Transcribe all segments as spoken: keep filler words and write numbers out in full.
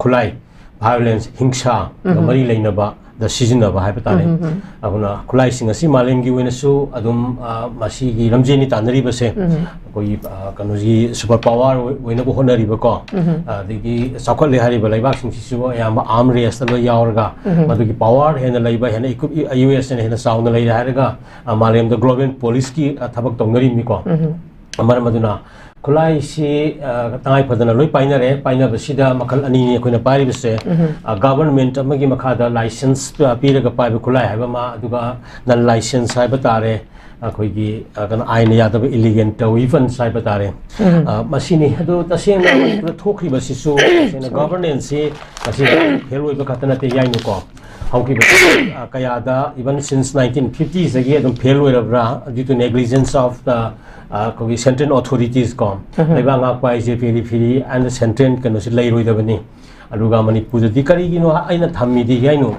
ꯈꯨꯠꯂꯥꯏ, violence, ꯍꯤꯡꯁꯥꯒ ꯃꯔꯤ ꯂꯩꯅꯕꯗ ꯁꯤꯖꯤꯟꯅꯕ ꯍꯥꯏꯕ ꯇꯥꯔꯦ꯫ ꯑꯗꯨꯅ ꯈꯨꯠꯂꯥꯏꯁꯤꯡ ꯑꯁꯤ ꯃꯥꯂꯦꯝꯒꯤ ꯑꯣꯏꯅꯁꯨ ꯑꯗꯨꯝ, ꯑ, ꯃꯁꯤꯒꯤ ꯂꯝꯖꯦꯜꯅꯤ ꯇꯥꯟꯅꯔꯤꯕꯁꯦ꯫ ꯑꯩꯈꯣꯏꯒꯤ, ꯑ, ꯀꯩꯅꯣꯁꯤ super power ꯑꯣꯏ-, ꯑꯣꯏꯅꯕ ꯍꯣꯠꯅꯔꯤꯕꯀꯣ, ꯑꯗꯒꯤ ꯆꯥꯎꯈꯠꯂꯦ ꯍꯥꯏꯔꯤꯕ ꯂꯩꯕꯥꯛꯁꯤꯡꯁꯤꯁꯨ ꯑꯌꯥꯝꯕ arm race ꯇ ꯂꯣꯏ ꯌꯥꯎꯔꯒ, ꯃꯗꯨꯒꯤ power ꯍꯦꯟꯅ ꯂꯩꯕ, ꯍꯦꯟꯅ equip-, U S ꯅ ꯍꯦꯟꯅ ꯆꯥꯎꯅ ꯂꯩꯔꯦ ꯍꯥꯏꯔꯒ, ꯑ, ꯃꯥꯂꯦꯝꯗ global police ꯀꯤ, ꯑ, ꯊꯕꯛ ꯇꯧꯅꯔꯤꯕꯅꯤꯀꯣ꯫ ꯃꯔꯝ ꯑꯗꯨꯅ ꯈꯨꯠꯂꯥꯏꯁꯤ, ꯑ, ꯇꯉꯥꯏ ꯐꯗꯅ ꯂꯣꯏ ꯄꯥꯏꯅꯔꯦ꯫ ꯄꯥꯏꯅꯕꯁꯤꯗ ꯃꯈꯜ ꯑꯅꯤꯅꯤ ꯑꯩꯈꯣꯏꯅ ꯄꯥꯏꯔꯤꯕꯁꯦ꯫ ꯑ, government ꯑꯃꯒꯤ ꯃꯈꯥꯗ license ꯄꯤꯔꯒ ꯄꯥꯏꯕ ꯈꯨꯠꯂꯥꯏ ꯍꯥꯏꯕ ꯑꯃ, ꯑꯗꯨꯒ non license ꯍꯥꯏꯕ ꯇꯥꯔꯦ, ꯑꯩꯈꯣꯏꯒꯤ, ꯑ, ꯀꯩꯅꯣ, ꯑꯥꯏꯟꯅ ꯌꯥꯗꯕ illegal weapons ꯍꯥꯏꯕ ꯇꯥꯔꯦ꯫ ꯑ, ꯃꯁꯤꯅꯤ꯫ ꯑꯗꯨ ꯇꯁꯦꯡꯅ ꯃꯅꯤꯄꯨꯔꯗ ꯊꯣꯛꯈ꯭ꯔꯤꯕꯁꯤꯁꯨ ꯇꯁꯦꯡꯅ governance ꯁꯤ ꯃꯁꯤ fail ꯑꯣꯏꯕ ꯈꯛꯇ ꯅꯠꯇꯦ, ꯌꯥꯏꯅꯨꯀꯣ꯫ ꯍꯧꯈꯤꯕ, ꯑ, ꯀꯌꯥꯗ, even since nineteen fifties ꯗꯒꯤ ꯑꯗꯨꯝ fail ꯑꯣꯏꯔꯕ꯭ꯔꯥ, due to negligence of the, ꯑ, ꯑꯩꯈꯣꯏꯒꯤ central authorities ꯀꯣ, ꯂꯩꯕꯥꯛ ꯉꯥꯛꯄ ꯍꯥꯏꯁꯦ periphery and central ꯀꯩꯅꯣꯁꯤ ꯂꯩꯔꯣꯏꯗꯕꯅꯤ꯫ ꯑꯗꯨꯒ ꯃꯅꯤꯄꯨꯔꯗꯗꯤ ꯀꯔꯤꯒꯤꯅꯣ ꯑꯩꯅ ꯊꯝꯃꯤꯗꯤ ꯌꯥꯏꯅꯨ,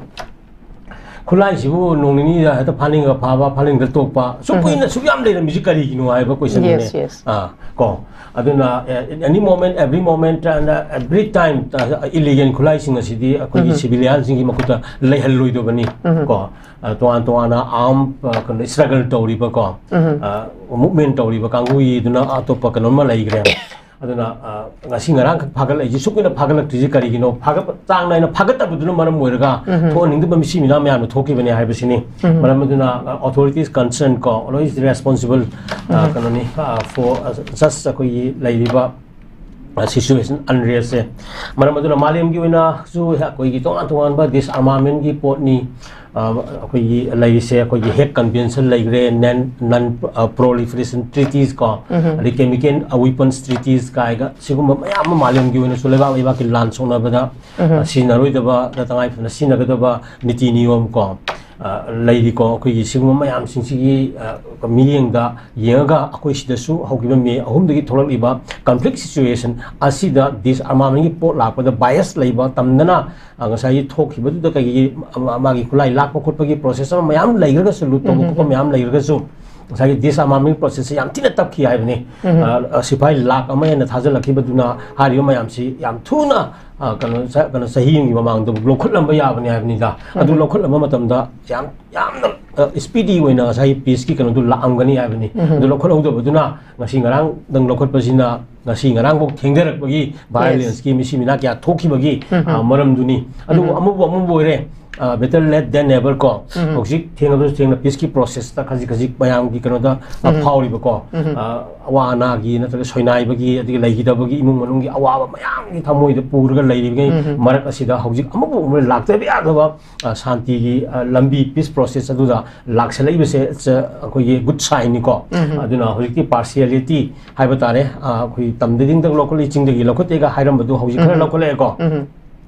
ꯈꯨꯠꯂꯥꯏꯁꯤꯕꯨ ꯅꯣꯡ ꯅꯤꯅꯤꯗ ꯍꯦꯛꯇ ꯐꯥꯅꯤꯡꯉꯒ ꯐꯥꯕ, ꯐꯥꯅꯤꯡꯗ ꯇꯣꯛꯄ, ꯁꯨꯝ ꯀꯨꯏꯅ ꯁꯨꯛ ꯌꯥꯝ ꯂꯩꯔꯝꯃꯤꯁꯤ ꯀꯔꯤꯒꯤꯅꯣ ꯍꯥꯏꯕ question ꯗꯨꯅꯦ꯫ Yes, yes. ꯑꯥ, ꯀꯣ꯫ ꯑꯗꯨꯅ, ꯑꯦ, any moment, every moment, and, uh, every time, ꯑ, illegal ꯈꯨꯠꯂꯥꯏꯁꯤꯡ ꯑꯁꯤꯗꯤ ꯑꯩꯈꯣꯏꯒꯤ civilian ꯁꯤꯡꯒꯤ ꯃꯈꯨꯠꯇ ꯂꯩꯍꯜꯂꯣꯏꯗꯕꯅꯤ꯫ ꯀꯣ꯫ ꯑ, ꯇꯣꯉꯥꯟ ꯇꯣꯉꯥꯟꯅ arm, ꯑ, ꯀꯩꯅꯣ, struggle ꯇꯧꯔꯤꯕ ꯀꯣ, ꯑ, movement ꯇꯧꯔꯤꯕ ꯀꯥꯡꯕꯨꯒꯤꯗꯨꯅ ꯑꯇꯣꯞꯄ ꯀꯩꯅꯣꯝꯃ ꯂꯩꯈ꯭ꯔꯦ꯫ ꯑꯗꯨꯅ, ꯑ, ꯉꯁꯤ ꯉꯔꯥꯡꯈꯛ ꯐꯥꯒꯠꯂꯛꯏꯁꯤ, ꯁꯨꯛ ꯀꯨꯏꯅ ꯐꯥꯒꯠꯂꯛꯇ꯭ꯔꯤꯁꯤ ꯀꯔꯤꯒꯤꯅꯣ? ꯐꯥꯒꯠꯄ, ꯆꯥꯡ ꯅꯥꯏꯅ ꯐꯥꯒꯠꯇꯕꯗꯨꯅ ꯃꯔꯝ ꯑꯣꯏꯔꯒ ꯊꯣꯛꯍꯟꯅꯤꯡꯗꯕ ꯃꯤꯁꯤ ꯃꯤꯅꯥ ꯃꯌꯥꯝꯅ ꯊꯣꯛꯈꯤꯕꯅꯦ ꯍꯥꯏꯕꯁꯤꯅꯤ꯫ ꯃꯔꯝ ꯑꯗꯨꯅ, ꯑ, authorities concerned ꯀꯣ, always responsible, ꯑ, ꯀꯩꯅꯣꯅꯤ, ꯑ, for, ꯑ, just ꯑꯩꯈꯣꯏꯒꯤ ꯂꯩꯔꯤꯕ, ꯑ, situation unrest ꯁꯦ꯫ ꯃꯔꯝ ꯑꯗꯨꯅ ꯃꯥꯂꯦꯝꯒꯤ ꯑꯣꯏꯅꯁꯨ ꯑꯩꯈꯣꯏꯒꯤ ꯇꯣꯉꯥꯟ ꯇꯣꯉꯥꯟꯕ disarmament ꯀꯤ ꯄꯣꯠꯅꯤ꯫ ꯑ, ꯑꯩꯈꯣꯏꯒꯤ ꯂꯩꯔꯤꯁꯦ, ꯑꯩꯈꯣꯏꯒꯤ Hague Convention ꯂꯩꯈ꯭ꯔꯦ, non, non, ꯑ, proliferation treaties ꯀꯣ, ꯑꯗꯩ chemical weapons treaties ꯀꯥꯏꯒ, ꯁꯤꯒꯨꯝꯕ ꯃꯌꯥꯝ ꯑꯃ ꯃꯥꯂꯦꯝꯒꯤ ꯑꯣꯏꯅꯁꯨ ꯂꯩꯕꯥꯛ ꯂꯩꯕꯥꯛꯀꯤ ꯂꯥꯟ ꯁꯣꯛꯅꯕꯗ, ꯑ, ꯁꯤꯖꯤꯟꯅꯔꯣꯏꯗꯕ, ꯇꯉꯥꯏ ꯐꯗꯅ ꯁꯤꯖꯤꯟꯅꯒꯗꯕ ꯅꯤꯇꯤ ꯅꯤꯌꯣꯝ ꯀꯣ, ꯑ, ꯂꯩꯔꯤꯀꯣ꯫ ꯑꯩꯈꯣꯏꯒꯤ ꯁꯤꯒꯨꯝꯕ ꯃꯌꯥꯝꯁꯤꯡꯁꯤꯒꯤ, ꯑ, ꯃꯤꯠꯌꯦꯡꯗ ꯌꯦꯡꯉꯒ ꯑꯩꯈꯣꯏ ꯁꯤꯗꯁꯨ ꯍꯧꯈꯤꯕ ꯃꯦ ꯑꯍꯨꯝꯗꯒꯤ ꯊꯣꯛꯂꯛꯂꯤꯕ conflict situation ꯑꯁꯤꯗ disarmament ꯀꯤ ꯄꯣꯠ ꯂꯥꯛꯄꯗ bias ꯂꯩꯕ ꯇꯝꯗꯅ, ꯑ, ꯉꯁꯥꯏꯒꯤ ꯊꯣꯛꯈꯤꯕꯗꯨꯗ ꯀꯩꯒꯤ, ꯑ, ꯃꯥꯒꯤ ꯈꯨꯠꯂꯥꯏ ꯂꯥꯛꯄ ꯈꯣꯠꯄꯒꯤ process ꯑꯃ ꯃꯌꯥꯝ ꯂꯩꯈ꯭ꯔꯒꯁꯨ, ꯂꯨꯠ ꯇꯧꯕ ꯈꯣꯠꯄ ꯃꯌꯥꯝ ꯂꯩꯈ꯭ꯔꯒꯁꯨ, ꯉꯁꯥꯏꯒꯤ ꯗꯤꯁꯑꯥꯔꯃꯤꯡ ꯄ꯭ꯔꯣꯁꯦꯁꯁꯦ ꯌꯥꯝ ꯊꯤꯅ ꯇꯞꯈꯤ ꯍꯥꯏꯕꯅꯤ꯫ ꯑ, ꯑ, ꯁꯤꯐꯥꯏ ꯂꯥꯛ ꯑꯃ ꯍꯦꯟꯅ ꯊꯥꯖꯤꯜꯂꯛꯈꯤꯕꯗꯨꯅ ꯍꯥꯏꯔꯤꯕ ꯃꯌꯥꯝꯁꯤ ꯌꯥꯝ ꯊꯨꯅ, ꯑ, ꯀꯩꯅꯣ, ꯆ-, ꯀꯩꯅꯣ, ꯆꯍꯤ ꯑꯃꯒꯤ ꯃꯃꯥꯡꯗ ꯂꯧꯈꯠꯂꯝꯕ ꯌꯥꯕꯅꯤ ꯍꯥꯏꯕꯅꯤꯗ꯫ ꯑꯗꯨ ꯂꯧꯈꯠꯂꯝꯕ ꯃꯇꯝꯗ ꯌꯥꯝ, ꯌꯥꯝꯅ, ꯑ, ꯁ꯭ꯄꯤꯗꯤ ꯑꯣꯏꯅ ꯉꯁꯥꯏꯒꯤ ꯄꯤꯁꯀꯤ ꯀꯩꯅꯣꯗꯨ ꯂꯥꯛꯑꯝꯒꯅꯤ ꯍꯥꯏꯕꯅꯤ꯫ ꯑꯗꯨ ꯂꯧꯈꯠꯍꯧꯗꯕꯗꯨꯅ ꯉꯁꯤ ꯉꯔꯥꯡꯗꯪ ꯂꯧꯈꯠꯄꯁꯤꯅ ꯉꯁꯤ ꯉꯔꯥꯡꯐꯥꯎ ꯊꯦꯡꯊꯔꯛꯄꯒꯤ ꯚꯥꯏꯑꯣꯂꯦꯟꯁꯀꯤ ꯃꯤꯁꯤ ꯃꯤꯅꯥ ꯀꯌꯥ ꯊꯣꯛꯈꯤꯕꯒꯤ, ꯑ, ꯃꯔꯝꯗꯨꯅꯤ꯫ ꯑꯗꯨꯕꯨ ꯑꯃꯕꯨ ꯑꯃꯕꯨ ꯑꯣꯏꯔꯦ, ꯑ, better late than never ꯀꯣ꯫ ꯍꯧꯖꯤꯛ ꯊꯦꯡꯂꯕꯁꯨ ꯊꯦꯡꯅ ꯄꯤꯁꯀꯤ ꯄ꯭ꯔꯣꯁꯦꯁꯇ ꯈꯖꯤꯛ ꯈꯖꯤꯛ ꯃꯌꯥꯝꯒꯤ ꯀꯩꯅꯣꯗ, ꯑ, ꯐꯥꯎꯔꯤꯕꯀꯣ꯫ ꯑ, ꯑꯋꯥ ꯑꯅꯥꯒꯤ ꯅꯠꯇ꯭ꯔꯒ ꯁꯣꯏꯅꯥꯏꯕꯒꯤ, ꯑꯗꯒꯤ ꯂꯩꯈꯤꯗꯕꯒꯤ ꯏꯃꯨꯡ ꯃꯅꯨꯡꯒꯤ ꯑꯋꯥꯕ ꯃꯌꯥꯝꯒꯤ ꯊꯃꯣꯏꯗ ꯄꯨꯔꯒ ꯂꯩꯔꯤꯕꯉꯩ ꯃꯔꯛ ꯑꯁꯤꯗ ꯍꯧꯖꯤꯛ ꯑꯃꯕꯨ ꯑꯃꯕꯨ ꯂꯥꯛꯇꯕ ꯌꯥꯗꯕ, ꯑ, ꯁꯥꯟꯇꯤꯒꯤ, ꯑ, ꯂꯝꯕꯤ, ꯄꯤꯁ ꯄ꯭ꯔꯣꯁꯦꯁ ꯑꯗꯨꯗ ꯂꯥꯛꯁꯜꯂꯛꯏꯕꯁꯦ, ꯆ-, ꯑꯩꯈꯣꯏꯒꯤ ꯒꯨꯗ ꯁꯥꯏꯟꯅꯤꯀꯣ꯫ ꯑꯗꯨꯅ ꯍꯧꯖꯤꯛꯇꯤ ꯄꯥꯔꯁꯤꯌꯦꯂꯤꯇꯤ ꯍꯥꯏꯕ ꯇꯥꯔꯦ꯫ ꯑ, ꯑꯩꯈꯣꯏ ꯇꯝꯗ ꯆꯤꯡꯗꯒꯤ ꯂꯧꯈꯠꯂꯛꯑꯦꯀꯣ꯫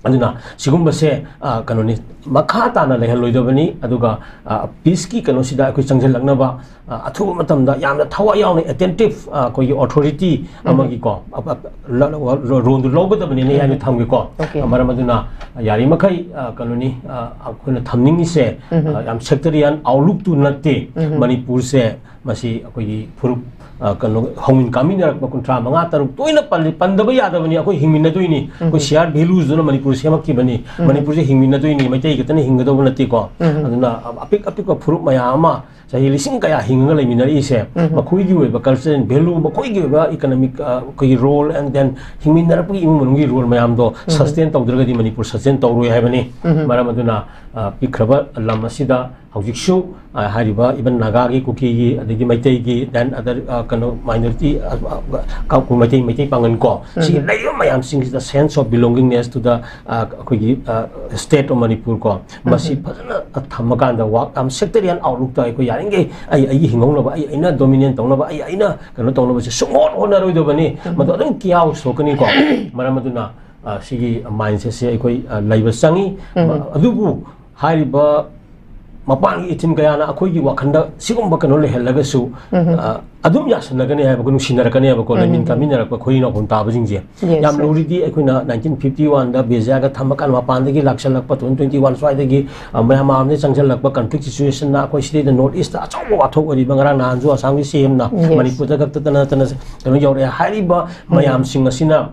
ꯑꯗꯨꯅ ꯁꯤꯒꯨꯝꯕꯁꯦ, ꯑ, ꯀꯩꯅꯣꯅꯤ, ꯃꯈꯥ ꯇꯥꯅ ꯂꯩꯍꯜꯂꯣꯏꯗꯕꯅꯤ꯫ ꯑꯗꯨꯒ, ꯑ, ꯄꯤꯁꯀꯤ ꯀꯩꯅꯣꯁꯤꯗ ꯑꯩꯈꯣꯏ ꯆꯪꯁꯤꯜꯂꯛꯅꯕ, ꯑ, ꯑꯊꯨꯕ ꯃꯇꯝꯗ ꯌꯥꯝꯅ ꯊꯋꯥꯏ ꯌꯥꯎꯅ ꯑꯦꯇꯦꯟꯇꯤꯞ, ꯑ, ꯑꯩꯈꯣꯏꯒꯤ ꯑꯣꯊꯣꯔꯤꯇꯤ ꯑꯃꯒꯤꯀꯣ, ꯑ, ꯑ, ꯔꯣꯜꯗꯨ ꯂꯧꯒꯗꯕꯅꯤꯅ ꯌꯥꯝꯅ ꯊꯝꯒꯦꯀꯣ꯫ ꯃꯔꯝ ꯑꯗꯨꯅ ꯌꯥꯔꯤꯃꯈꯩ, ꯑ, ꯀꯩꯅꯣꯅꯤ, ꯑ, ꯑꯩꯈꯣꯏꯅ ꯊꯝꯅꯤꯡꯉꯤꯁꯦ, ꯑ, ꯌꯥꯝ ꯁꯦꯛꯇꯔꯤꯌꯥꯟ ꯑꯥꯎꯠꯂꯨꯛꯇꯨ ꯅꯠꯇꯦ꯫ ꯃꯅꯤꯄꯨꯔꯁꯦ ꯃꯁꯤ ꯑꯩꯈꯣꯏꯒꯤ ꯐꯨꯔꯨꯞ, ꯑ, ꯀꯩꯅꯣ, ꯍꯧꯃꯤꯟ ꯀꯥꯃꯤꯟꯅꯔꯛꯄ ꯀꯨꯟꯊ꯭ꯔꯥ ꯃꯉꯥ ꯇꯔꯨꯛ ꯇꯣꯏꯅ ꯄꯜꯂꯤ-, ꯄꯟꯗꯕ ꯌꯥꯗꯕꯅꯤ꯫ ꯑꯩꯈꯣꯏ ꯍꯤꯡꯃꯤꯟꯅꯗꯣꯏꯅꯤ꯫ ꯑꯩꯈꯣꯏ ꯁꯤꯌꯥꯔ ꯚꯦꯂꯨꯁꯗꯨꯅ ꯃꯅꯤꯄꯨꯔ ꯁꯦꯝꯃꯛꯈꯤꯕꯅꯤ꯫ ꯃꯅꯤꯄꯨꯔꯁꯦ ꯍꯤꯡꯃꯤꯟꯅꯗꯣꯏꯅꯤ꯫ ꯃꯩꯇꯩ ꯈꯛꯇꯅ ꯍꯤꯡꯒꯗꯧꯕ ꯅꯠꯇꯦꯀꯣ꯫ ꯑꯗꯨꯅ ꯑ-, ꯑꯄꯤꯛ ꯑꯄꯤꯛꯄ ꯐꯨꯔꯨꯞ ꯃꯌꯥꯝ ꯑꯃ ꯆꯍꯤ ꯂꯤꯁꯤꯡ ꯀꯌꯥ ꯍꯤꯡꯉꯒ ꯂꯩꯃꯤꯟꯅꯔꯛꯏꯁꯦ, ꯃꯈꯣꯏꯒꯤ ꯑꯣꯏꯕ ꯀꯜꯆꯔꯦꯜ ꯚꯦꯂꯨ, ꯃꯈꯣꯏꯒꯤ ꯑꯣꯏꯕ ꯏꯀꯅꯣꯃꯤꯛ, ꯑ, ꯑꯩꯈꯣꯏꯒꯤ ꯔꯣꯜ, and then ꯍꯤꯡꯃꯤꯟꯅꯔꯛꯄꯒꯤ ꯏꯃꯨꯡ ꯃꯅꯨꯡꯒꯤ ꯔꯣꯜ ꯃꯌꯥꯝꯗꯣ ꯁꯁꯇꯦꯟ ꯇꯧꯗ꯭ꯔꯒꯗꯤ ꯃꯅꯤꯄꯨꯔ ꯁꯁꯇꯦꯟ ꯇꯧꯔꯣꯏ ꯍꯥꯏꯕꯅꯤ꯫ ꯃꯔꯝ ꯑꯗꯨꯅ, ꯑ, ꯄꯤꯛꯈ꯭ꯔꯕ ꯂꯝ ꯑꯁꯤꯗ ꯍꯧꯖꯤꯛꯁꯨ, ꯑ, ꯍꯥꯏꯔꯤꯕ even ꯅꯥꯒꯥꯒꯤ, ꯀꯨꯀꯤꯒꯤ, ꯑꯗꯒꯤ ꯃꯩꯇꯩꯒꯤ, then other, ꯑ, ꯀꯩꯅꯣ, minority, ꯑ, ꯑ, ꯀꯥꯡꯕꯨ, ꯃꯩꯇꯩ, ꯃꯩꯇꯩ ꯄꯥꯉꯜ ꯀꯣ, ꯁꯤꯒꯤ ꯂꯩꯔꯤꯕ ꯃꯌꯥꯝꯁꯤꯡꯁꯤꯗ sense of belongingness to the, ꯑ, ꯑꯩꯈꯣꯏꯒꯤ, ꯑ, state of Manipur ꯀꯣ, ꯃꯁꯤ ꯐꯖꯅ ꯊꯝꯃꯀꯥꯟꯗ ꯋꯥꯛ ꯌꯥꯝ ꯁꯦꯛꯇꯔꯤꯌꯥꯟ ꯑꯥꯎꯠꯂꯨꯛꯇ ꯑꯩꯈꯣꯏ ꯌꯥꯔꯤꯈꯩ ꯑꯩ, ꯑꯩꯒꯤ ꯍꯤꯡꯍꯧꯅꯕ, ꯑꯩ, ꯑꯩꯅ ꯗꯣꯃꯤꯅꯦꯠ ꯇꯧꯅꯕ, ꯑꯩ, ꯑꯩꯅ ꯀꯩꯅꯣ ꯇꯧꯅꯕꯁꯦ ꯁꯨꯡꯍꯣꯠ ꯍꯣꯠꯅꯔꯣꯏꯗꯕꯅꯤ꯫ ꯃꯗꯨ ꯑꯗꯨꯝ ꯀꯤꯌꯥꯎ ꯁꯣꯛꯀꯅꯤꯀꯣ꯫ ꯃꯔꯝ ꯑꯗꯨꯅ, ꯑ, ꯁꯤꯒꯤ ꯃꯥꯏꯟꯁꯦꯠꯁꯦ ꯑꯩꯈꯣꯏ, ꯑ, ꯂꯩꯕ ꯆꯪꯉꯤ꯫ ꯑꯗꯨꯕꯨ ꯍꯥꯏꯔꯤꯕ ꯃꯄꯥꯟꯒꯤ ꯏꯊꯤꯟ ꯀꯌꯥꯅ ꯑꯩꯈꯣꯏꯒꯤ ꯋꯥꯈꯜꯗ ꯁꯤꯒꯨꯝꯕ ꯀꯩꯅꯣ ꯂꯩꯍꯜꯂꯒꯁꯨ, ꯑ, ꯑꯗꯨꯝ ꯌꯥꯁꯟꯅꯒꯅꯤ ꯍꯥꯏꯕꯀꯣ, ꯅꯨꯡꯁꯤꯅꯔꯛꯀꯅꯤ ꯍꯥꯏꯕꯀꯣ, ꯂꯩꯃꯤꯟ ꯀꯥꯃꯤꯟꯅꯔꯛꯄ ꯈꯣꯏꯔꯤ ꯅꯥꯎꯈꯣꯝ ꯇꯥꯕꯁꯤꯡꯁꯦ꯫ Yes, ꯌꯥꯝ yes. ꯂꯨꯔꯤꯗꯤ ꯑꯩꯈꯣꯏꯅ nineteen fifty one ꯗ ꯕꯦꯖꯤꯌꯥꯒ ꯊꯝꯃꯀꯥꯟꯗ ꯃꯄꯥꯟꯗꯒꯤ ꯂꯥꯛꯁꯜꯂꯛꯄ, twenty twenty one ꯁ꯭ꯋꯥꯏꯗꯒꯤ, ꯑ, ꯃꯌꯥꯝ ꯃꯥꯔꯝꯗꯒꯤ ꯆꯪꯁꯤꯜꯂꯛꯄ conflict situation ꯅ ꯑꯩꯈꯣꯏ ꯁꯤꯗꯩꯗ North East ꯇ ꯑꯆꯧꯕ ꯋꯥꯊꯣꯛ ꯑꯣꯏꯔꯤꯕ, ꯉꯔꯥꯡ ꯅꯍꯥꯟꯁꯨ ꯑꯁꯥꯝꯒꯤ C M ꯅ, yes, ꯃꯅꯤꯄꯨꯔꯗ ꯈꯛꯇ ꯅꯠꯇꯅ ꯀꯩꯅꯣ ꯌꯧꯔꯛꯑꯦ ꯍꯥꯏꯔꯤꯕ ꯃꯌꯥꯝꯁꯤꯡ ꯑꯁꯤꯅ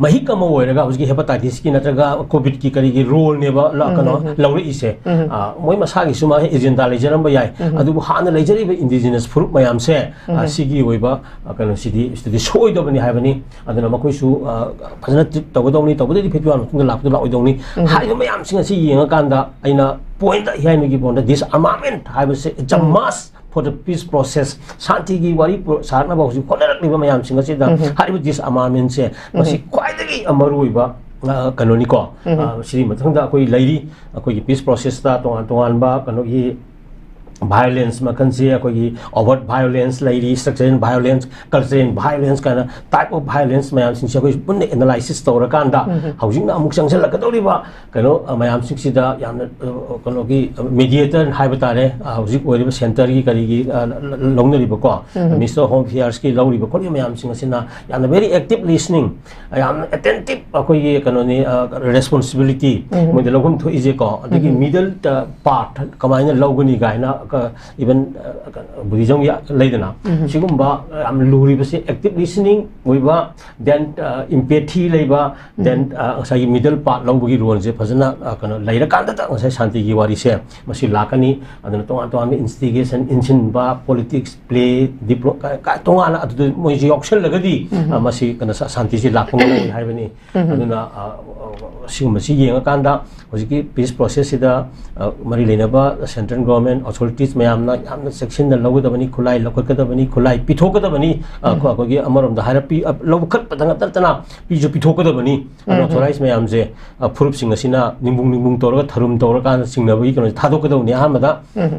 ꯃꯍꯤꯛ ꯑꯃ ꯑꯣꯏꯔꯒ ꯍꯧꯖꯤꯛꯀꯤ hepatitis ꯀꯤ ꯅꯠꯇ꯭ꯔꯒ COVID ꯀꯤ ꯀꯔꯤꯒꯤ role ꯅꯦꯕ ꯂ-, ꯀꯩꯅꯣ ꯂꯧꯔꯛꯏꯁꯦ꯫ ꯑ, ꯃꯣꯏ ꯃꯁꯥꯒꯤꯁꯨ ꯃꯥꯒꯤ agenda ꯂꯩꯖꯔꯝꯕ ꯌꯥꯏ꯫ ꯑꯗꯨꯕꯨ ꯍꯥꯟꯅ ꯂꯩꯖꯔꯤꯕ indigenous ꯐꯨꯔꯨꯞ ꯃꯌꯥꯝꯁꯦ, ꯑ, ꯁꯤꯒꯤ ꯑꯣꯏꯕ, ꯑ, ꯀꯩꯅꯣꯁꯤꯗꯤ, ꯁꯤꯗꯗꯤ ꯁꯣꯏꯗꯕꯅꯤ ꯍꯥꯏꯕꯅꯤ꯫ ꯑꯗꯨꯅ ꯃꯈꯣꯏꯁꯨ, ꯑ, ꯐꯖꯅ treat ꯇꯧꯒꯗꯧꯅꯤ, ꯇꯧꯕꯗꯩꯗꯤ fifty one ꯃꯇꯨꯡꯗ ꯂꯥꯛꯄꯗ ꯂꯥꯛꯑꯣꯏꯗꯧꯅꯤ꯫ ꯍꯥꯏꯔꯤꯕ ꯃꯌꯥꯝꯁꯤꯡ ꯑꯁꯤ ꯌꯦꯡꯉꯀꯥꯟꯗ ꯑꯩꯅ point ꯍꯥꯏꯅꯒꯤ point ꯗ disarmament ꯍꯥꯏꯕꯁꯦ it's a must for the peace process. ꯁꯥꯟꯇꯤꯒꯤ ꯋꯥꯔꯤ ꯄꯨ-, ꯁꯥꯔꯛꯅꯕ ꯍꯧꯖꯤꯛ ꯍꯣꯠꯅꯔꯛꯂꯤꯕ ꯃꯌꯥꯝꯁꯤꯡ ꯑꯁꯤꯗ ꯍꯥꯏꯔꯤꯕ disarmament ꯁꯦ ꯃꯁꯤ ꯈ꯭ꯋꯥꯏꯗꯒꯤ ꯃꯔꯨꯑꯣꯏꯕ, ꯑ, ꯀꯩꯅꯣꯅꯤꯀꯣ꯫ ꯑ, ꯁꯤꯒꯤ ꯃꯊꯪꯗ ꯑꯩꯈꯣꯏ ꯂꯩꯔꯤ, ꯑꯩꯈꯣꯏꯒꯤ peace process ꯇ ꯇꯣꯉꯥꯟ ꯇꯣꯉꯥꯟꯕ ꯀꯩꯅꯣꯒꯤ violence ꯃꯈꯜꯁꯦ, ꯑꯩꯈꯣꯏꯒꯤ overt violence ꯂꯩꯔꯤ, structural violence, cultural violence ꯀꯥꯏꯅ type of violence ꯃꯌꯥꯝꯁꯤꯡꯁꯦ ꯑꯩꯈꯣꯏ ꯄꯨꯟꯅ analysis ꯇꯧꯔꯀꯥꯟꯗ ꯍꯧꯖꯤꯛꯅ ꯑꯃꯨꯛ ꯆꯪꯁꯤꯜꯂꯛꯀꯗꯧꯔꯤꯕ ꯀꯩꯅꯣ, ꯑ, ꯃꯌꯥꯝꯁꯤꯡꯁꯤꯗ ꯌꯥꯝꯅ, ꯑ, ꯀꯩꯅꯣꯒꯤ, ꯑ, mediator ꯍꯥꯏꯕ ꯇꯥꯔꯦ, ꯑ, ꯍꯧꯖꯤꯛ ꯑꯣꯏꯔꯤꯕ center ꯒꯤ ꯀꯔꯤꯒꯤ, ꯑ, ꯂ-, ꯂ-, ꯂꯧꯅꯔꯤꯕꯀꯣ, Minister of Home Affairs ꯀꯤ ꯂꯧꯔꯤꯕ ꯈꯣꯠꯂꯤꯕ ꯃꯌꯥꯝꯁꯤꯡ ꯑꯁꯤꯅ ꯌꯥꯝꯅ very active listening, ꯌꯥꯝꯅ attentive ꯑꯩꯈꯣꯏꯒꯤ ꯀꯩꯅꯣꯅꯤ, ꯑ, responsibility ꯃꯣꯏꯗ ꯂꯧꯐꯝ ꯊꯣꯛꯏꯁꯦꯀꯣ꯫ ꯑꯗꯒꯤ middle, ꯑ, part ꯀꯃꯥꯏꯅ ꯂꯧꯒꯅꯤ ꯀꯥꯏꯅ, ꯀ-, even, ꯑ, ꯀ-, Buddhism ꯒꯤ ꯂꯩꯗꯅ, ꯁꯤꯒꯨꯝꯕ ꯌꯥꯝ ꯂꯨꯔꯤꯕꯁꯦ active listening ꯑꯣꯏꯕ, then, ꯑ, empathy ꯂꯩꯕ, then, ꯑ, ꯉꯁꯥꯏꯒꯤ middle part ꯂꯧꯕꯒꯤ role ꯁꯦ ꯐꯖꯅ, ꯑ, ꯀꯩꯅꯣ ꯂꯩꯔꯀꯥꯟꯗꯇ ꯉꯁꯥꯏ ꯁꯥꯟꯇꯤꯒꯤ ꯋꯥꯔꯤꯁꯦ ꯃꯁꯤ ꯂꯥꯛꯀꯅꯤ꯫ ꯑꯗꯨꯅ ꯇꯣꯉꯥꯟ ꯇꯣꯉꯥꯟꯕ instigation, ꯏꯟꯁꯤꯟꯕ, politics, play, diplo-, ꯀ-, ꯀ-, ꯇꯣꯉꯥꯟꯅ ꯑꯗꯨꯗ ꯃꯣꯏꯁꯦ ꯌꯥꯎꯁꯜꯂꯒꯗꯤ, ꯑ, ꯃꯁꯤ ꯀꯩꯅꯣ ꯁꯥ-, ꯁꯥꯟꯇꯤꯁꯦ ꯂꯥꯛꯄ ꯉꯝꯃꯣꯏ ꯍꯥꯏꯕꯅꯤ꯫ ꯑꯗꯨꯅ, ꯑ, ꯑ, ꯁꯤꯒꯨꯝꯕꯁꯤ ꯌꯦꯡꯉꯀꯥꯟꯗ ꯍꯧꯖꯤꯛꯀꯤ peace process ꯁꯤꯗ, ꯑ, ꯃꯔꯤ ꯂꯩꯅꯕ central government authorities ꯃꯌꯥꯝꯅ ꯌꯥꯝꯅ ꯆꯦꯛꯁꯤꯟꯅ ꯂꯧꯒꯗꯕꯅꯤ, ꯈꯨꯠꯂꯥꯏ ꯂꯧꯈꯠꯀꯗꯕꯅꯤ, ꯈꯨꯠꯂꯥꯏ ꯄꯤꯊꯣꯛꯀꯗꯕꯅꯤ꯫ ꯑ, ꯑꯩꯈꯣꯏ-, ꯑꯩꯈꯣꯏꯒꯤ ꯑꯃꯔꯣꯝꯗ ꯍꯥꯏꯔ ꯄꯤ-, ꯑ, ꯂꯧꯈꯠꯄꯗ ꯅꯠꯇꯅ ꯄꯤꯁꯨ ꯄꯤꯊꯣꯛꯀꯗꯕꯅꯤ꯫ Unauthorized ꯃꯌꯥꯝꯁꯦ, ꯑ, ꯐꯨꯔꯨꯞꯁꯤꯡ ꯑꯁꯤꯅ ꯅꯤꯡꯕꯨꯡ ꯅꯤꯡꯕꯨꯡ ꯇꯧꯔꯒ, ꯊꯔꯨꯝ ꯇꯧꯔꯀꯥꯟꯗ ꯆꯤꯡꯅꯕꯒꯤ ꯀꯩꯅꯣꯁꯦ ꯊꯥꯗꯣꯛꯀꯗꯕꯅꯤ ꯑꯍꯥꯟꯕꯗ꯫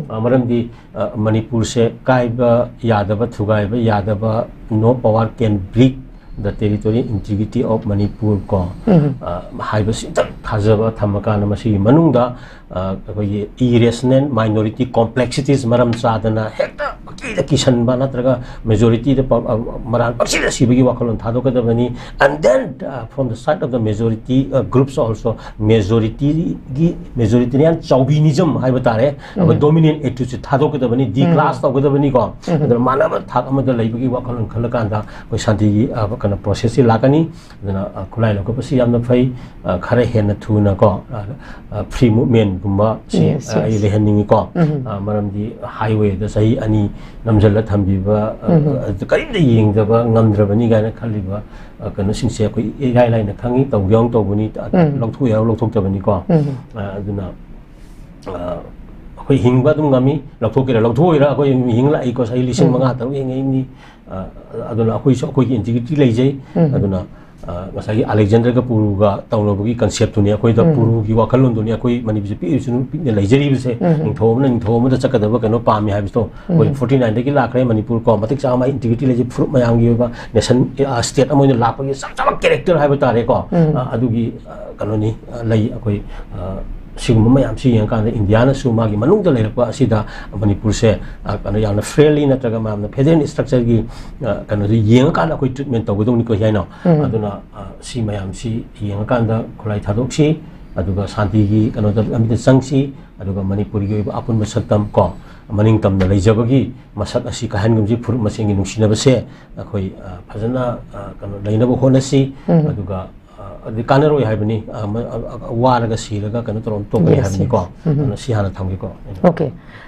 ꯑ, ꯃꯔꯝꯗꯤ, ꯑ, ꯃꯅꯤꯄꯨꯔꯁꯦ ꯀꯥꯏꯕ ꯌꯥꯗꯕ, ꯊꯨꯒꯥꯏꯕ ꯌꯥꯗꯕ, no power can break the territory integrity of Manipur ꯀꯣ, ꯑ, ꯍꯥꯏꯕꯁꯤꯇꯪ ꯊꯥꯖꯕ ꯊꯝꯃꯀꯥꯟꯗ ꯃꯁꯤꯒꯤ ꯃꯅꯨꯡꯗ ꯑ, ꯑꯩꯈꯣꯏꯒꯤ ꯏꯔꯦꯁꯅꯦꯜ ꯃꯥꯏꯅꯣꯔꯤꯇꯤ ꯀꯣꯝꯄ꯭ꯂꯦꯛꯁꯤꯇꯤꯁ ꯃꯔꯝ ꯆꯥꯗꯅ ꯍꯦꯛꯇ ꯀꯤꯗ ꯀꯤꯁꯟꯕ ꯅꯠꯇ꯭ꯔꯒ ꯃꯦꯖꯣꯔꯤꯇꯤꯗ ꯃꯔꯥꯟ ꯄꯪꯁꯤꯗ ꯁꯤꯕꯒꯤ ꯋꯥꯈꯜꯂꯣꯟ ꯊꯥꯗꯣꯛꯀꯗꯕꯅꯤ꯫ And then from the side of the majority groups also, ꯃꯦꯖꯣꯔꯤꯇꯤꯒꯤ ꯃꯦꯖꯣꯔꯤꯇꯤꯔꯤꯌꯥꯟ ꯆꯥꯎꯕꯤꯅꯤꯖꯝ ꯍꯥꯏꯕ ꯇꯥꯔꯦ, ꯑꯩꯈꯣꯏ ꯗꯣꯃꯤꯅꯦꯟ ꯑꯦꯇꯤꯇ꯭ꯌꯨꯠꯁꯦ ꯊꯥꯗꯣꯛꯀꯗꯕꯅꯤ, ꯗꯤꯀ꯭ꯂꯥꯁ ꯇꯧꯒꯗꯕꯅꯤꯀꯣ꯫ ꯑꯗꯨꯅ ꯃꯥꯟꯅꯕ ꯊꯥꯛ ꯑꯃꯗ ꯂꯩꯕꯒꯤ ꯋꯥꯈꯜꯂꯣꯟ ꯈꯜꯂꯀꯥꯟꯗ ꯑꯩꯈꯣꯏ ꯁꯥꯟꯇꯤꯒꯤ ꯀꯩꯅꯣ ꯄ꯭ꯔꯣꯁꯦꯁꯁꯤ ꯂꯥꯛꯀꯅꯤ꯫ ꯑꯗꯨꯅ ꯈꯨꯠꯂꯥꯏ ꯂꯧꯈꯠꯄꯁꯤ ꯌꯥꯝꯅ ꯐꯩ꯫ ꯈꯔ ꯍꯦꯟꯅ ꯊꯨꯅꯀꯣ, ꯐ꯭ꯔꯤ ꯃꯨꯞꯃꯦꯟꯒꯨꯝꯕ ꯁꯤ ꯑꯩ ꯂꯩꯍꯟꯅꯤꯡꯉꯤꯀꯣ꯫ ꯃꯔꯝꯗꯤ ꯍꯥꯏꯋꯦꯗ ꯆꯍꯤ ꯑꯅꯤ ꯅꯝꯁꯤꯜꯂ ꯊꯝꯕꯤꯕ, ꯀꯔꯤꯝꯇ ꯌꯦꯡꯗꯕ ꯉꯝꯗ꯭ꯔꯕꯅꯤ ꯀꯥꯏꯅ ꯈꯜꯂꯤꯕ ꯀꯩꯅꯣꯁꯤꯡꯁꯦ ꯑꯩꯈꯣꯏ ꯏꯔꯥꯏ ꯂꯥꯏꯅ ꯈꯪꯉꯤ, ꯇꯧꯕ ꯌꯥꯎ ꯇꯧꯕꯅꯤ, ꯂꯧꯊꯣꯛ ꯌꯥꯎ ꯂꯧꯊꯣꯛꯇꯕꯅꯤꯀꯣ꯫ ꯑꯗꯨꯅ ꯑꯩꯈꯣꯏ ꯍꯤꯡꯕ ꯑꯗꯨꯝ ꯉꯝꯃꯤ, ꯂꯧꯊꯣꯛꯀꯦꯔꯥ ꯂꯧꯊꯣꯛꯑꯣꯏꯔꯥ ꯑꯩꯈꯣꯏ ꯍꯤꯡꯂꯛꯏꯀꯣ, ꯆꯍꯤ ꯂꯤꯁꯤꯡ ꯃꯉꯥ ꯇꯔꯨꯛ ꯍꯤꯡꯉꯛꯏꯅꯤ꯫ ꯑꯗꯨꯅ ꯑꯩꯈꯣꯏꯁꯨ ꯑꯩꯈꯣꯏꯒꯤ ꯏꯟꯇꯤꯒ꯭ꯔꯤꯇꯤ ꯂꯩꯖꯩ꯫ ꯑꯗꯨꯅ ꯉꯁꯥꯏꯒꯤ ꯑꯂꯦꯛꯖꯦꯟꯗꯔꯒ ꯄꯨꯔꯨꯒ ꯇꯧꯅꯕꯒꯤ ꯀꯟꯁꯦꯞꯇꯨꯅꯤ, ꯑꯩꯈꯣꯏꯗ ꯄꯨꯔꯨꯒꯤ ꯋꯥꯈꯜꯂꯣꯟꯗꯨꯅꯤ ꯑꯩꯈꯣꯏ ꯃꯅꯤꯄꯨꯔꯁꯦ ꯄꯤꯛꯏꯁꯨ ꯄꯤꯛꯅ ꯂꯩꯖꯔꯤꯕꯁꯦ꯫ ꯅꯤꯡꯊꯧ ꯑꯃꯅ ꯅꯤꯡꯊꯧ ꯑꯃꯗ ꯆꯠꯀꯗꯕ ꯀꯩꯅꯣ ꯄꯥꯝꯃꯤ ꯍꯥꯏꯕꯁꯤꯗꯣ ꯑꯩꯈꯣꯏ ꯐꯣꯔꯇꯤ ꯅꯥꯏꯟꯗꯒꯤ ꯂꯥꯛꯈ꯭ꯔꯦ꯫ ꯃꯅꯤꯄꯨꯔ ꯀꯣ ꯃꯇꯤꯛ ꯆꯥꯕ ꯃꯥꯒꯤ ꯏꯟꯇꯤꯒ꯭ꯔꯤꯇꯤ ꯂꯩꯖꯩ, ꯐꯨꯔꯨꯞ ꯃꯌꯥꯝꯒꯤ ꯑꯣꯏꯕ ꯅꯦꯁꯟ, ꯁ꯭ꯇꯦꯠ ꯑꯃ ꯑꯣꯏꯅ ꯂꯥꯛꯄꯒꯤ ꯆꯞ ꯆꯥꯕ ꯀꯦꯔꯦꯛꯇꯔ ꯍꯥꯏꯕ ꯇꯥꯔꯦꯀꯣ꯫ ꯑꯗꯨꯒꯤ ꯀꯩꯅꯣꯅꯤ ꯂꯩ꯫ ꯑꯩꯈꯣꯏ ꯁꯤꯒꯨꯝꯕ ꯃꯌꯥꯝꯁꯤ ꯌꯦꯡꯉꯀꯥꯟꯗ ꯏꯟꯗꯤꯌꯥꯅꯁꯨ ꯃꯥꯒꯤ ꯃꯅꯨꯡꯗ ꯂꯩꯔꯛꯄ ꯑꯁꯤꯗ ꯃꯅꯤꯄꯨꯔꯁꯦ ꯀꯩꯅꯣ ꯌꯥꯝꯅ ꯐꯦꯌꯔꯂꯤ ꯅꯠꯇ꯭ꯔꯒ ꯃꯌꯥꯝꯅ ꯐꯦꯗꯔꯦꯜ ꯁ꯭ꯇ꯭ꯔꯛꯆꯔꯒꯤ ꯀꯩꯅꯣꯗꯨ ꯌꯦꯡꯉꯀꯥꯟꯗ ꯑꯩꯈꯣꯏ ꯇ꯭ꯔꯤꯠꯃꯦꯟ ꯇꯧꯒꯗꯧꯅꯤꯀꯣ ꯍꯥꯏꯅꯣ꯫ ꯑꯗꯨꯅ ꯁꯤ ꯃꯌꯥꯝꯁꯤ ꯌꯦꯡꯉꯀꯥꯟꯗ ꯈꯨꯠꯂꯥꯏ ꯊꯥꯗꯣꯛꯁꯤ, ꯑꯗꯨꯒ ꯁꯥꯟꯇꯤꯒꯤ ꯀꯩꯅꯣꯗ ꯂꯝꯕꯤꯗ ꯆꯪꯁꯤ, ꯑꯗꯨꯒ ꯃꯅꯤꯄꯨꯔꯒꯤ ꯑꯣꯏꯕ ꯑꯄꯨꯟꯕ ꯁꯛꯇꯝ ꯀꯣ, ꯃꯅꯤꯡ ꯇꯝꯅ ꯂꯩꯖꯕꯒꯤ ꯃꯁꯛ ꯑꯁꯤ ꯀꯥꯍꯟꯒꯨꯝꯁꯤ꯫ ꯐꯨꯔꯨꯞ ꯃꯁꯦꯟꯒꯤ ꯅꯨꯡꯁꯤꯅꯕꯁꯦ ꯑꯩꯈꯣꯏ ꯐꯖꯅ ꯀꯩꯅꯣ ꯂꯩꯅꯕ ꯍꯣꯠꯅꯁꯤ꯫ ꯑꯗꯨꯒ ꯑꯗꯨꯗꯤ ꯀꯥꯟꯅꯔꯣꯏ ꯍꯥꯏꯕꯅꯤ꯫ ꯋꯥꯔꯒ ꯁꯤꯔꯒ ꯀꯩꯅꯣ ꯇꯧꯔ ꯇꯣꯛꯀꯅꯤ ꯍꯥꯏꯕꯅꯤꯀꯣ꯫ ꯑꯗꯨꯅ ꯁꯤ ꯍꯥꯟꯅ ꯊꯝꯒꯦꯀꯣ꯫ Okay꯫